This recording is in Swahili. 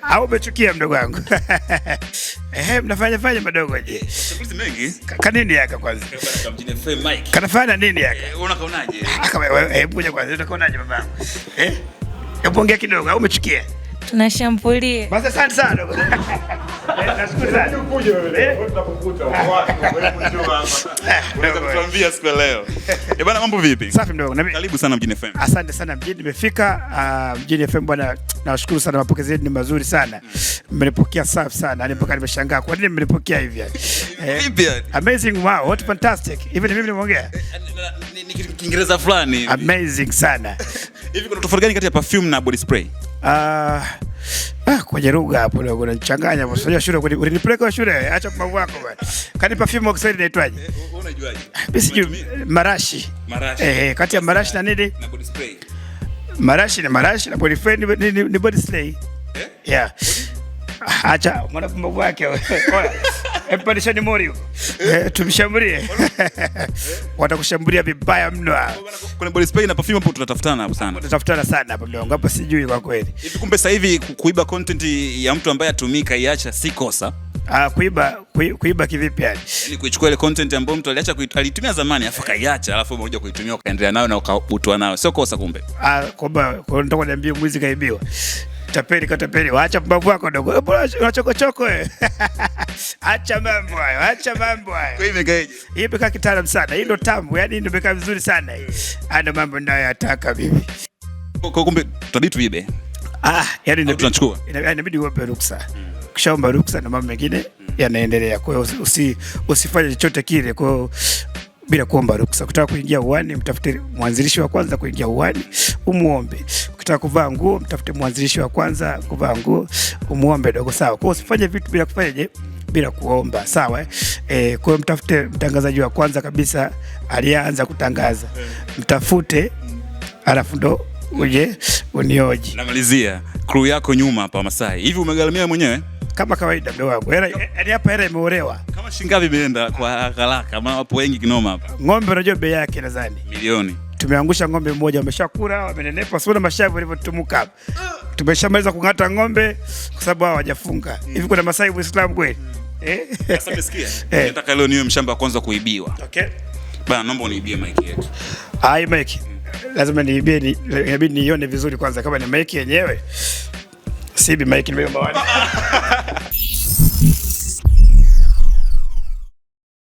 Au umechukia mdogo wangu? Ehe, mnafanya fanya madogo je? Shambulizi mengi. Kanini yaka kwanza? Bwana Mjini FM Mike. Kanafanya nini yaka? Unakaonaje? Aka wewe, hebu kuja kwanza, utakonaje babangu? Eh? Hebu ongea kidogo, au umechukia? Tunashambulia. Basi asante sana dogo. Nashukuru sana. Ukuje wewe, tunakukuta uko wapi? Wewe njoo hapa. Unaweza kutuambia siku ya leo. Eh bana, mambo vipi? Safi mdogo. Karibu sana Mjini FM. Asante sana mjini, nimefika Mjini FM bwana, nawashukuru sana, mapokezi yenu ni mazuri sana. Mmenipokea safi sana, yani mpaka nimeshangaa kwa nini mmenipokea hivi yani. Vipi yani? Amazing, wow, what fantastic. Hivi ni mimi nimeongea? Ni kitu Kiingereza fulani. Amazing sana. Hivi kuna tofauti gani kati ya perfume na body spray? Kwenye lugha hapo dogo unanichanganya hapo. Unajua shule ulinipeleka shule, acha mambo yako bwana. Kani perfume kwa Kiswahili inaitwaje? Wewe unajuaje? Mimi sijui marashi. Marashi. Kati ya marashi na nini? Na body spray. Marashi ni marashi na body spray ni body spray. Eh? Yeah. Acha mwana pumbavu wake. Oya. Hebu pandisheni mori huko. Tumshambulie. Watakushambulia vibaya mno hao. Kuna body spray na perfume hapo tunatafutana hapo sana. Tutafutana sana hapo mdogo. Hapo sijui kwa kweli. Hivi kumbe sasa hivi kuiba content ya mtu ambaye atumika iacha si kosa. Kuiba kivipi yani? Yaani kuichukua ile content ambayo mtu aliacha alitumia zamani afu akaiacha alafu umekuja kuitumia ukaendelea nayo na ukabutwa nayo. Sio kosa kumbe. Kwamba kwa nataka niambie mwizi kaibiwa. Tapeli katapeli, waacha pumbavu wako dogo. Bora unachokochoko wewe. Acha mambo hayo, acha mambo hayo. Kwa hiyo imekaeje? Hii imekaa kitaalamu sana. Hii ndo tamu, yani ndio imekaa vizuri sana hii. Ndio mambo ninayoyataka mimi. Kwa kumbe tutabidi tuibe. Yani tunachukua. Inabidi uombe ruksa. Ukishaomba ruksa na mambo mengine yanaendelea. Kwa hiyo usifanye chochote kile kwa hiyo bila kuomba ruksa. Ukitaka kuingia uani, mtafute mwanzilishi wa kwanza kuingia uani, umuombe. Ukitaka kuvaa nguo, mtafute mwanzilishi wa kwanza kuvaa nguo, umuombe dogo, sawa. Kwa hiyo usifanye vitu bila kufanyaje, bila kuomba, sawa eh? Kwa hiyo mtafute mtangazaji wa kwanza kabisa aliyeanza kutangaza, mtafute, alafu ndo uje unioji. Namalizia crew yako nyuma hapa Masai. Hivi umegharamia mwenyewe? Kama kawaida mdogo wangu. Hela yaani hapa hela imeolewa. Kama shingapi imeenda kwa haraka? Maana wapo wengi kinoma hapa. Ng'ombe unajua bei yake nadhani. Milioni. Tumeangusha ng'ombe mmoja, wameshakula, wamenenepa, sio na mashavu yalivyotumuka hapa. Tumeshamaliza kung'ata ng'ombe kwa sababu hao hawajafunga. Hivi kuna Masai Muislamu kweli? Sasa umesikia? Nataka leo niwe mshamba wa kwanza kuibiwa. Okay. Bana, naomba uniibie mic yetu. Ai mic. Lazima niibie, inabidi niione vizuri kwanza kama ni mic yenyewe. Sibi mic nimeomba wani.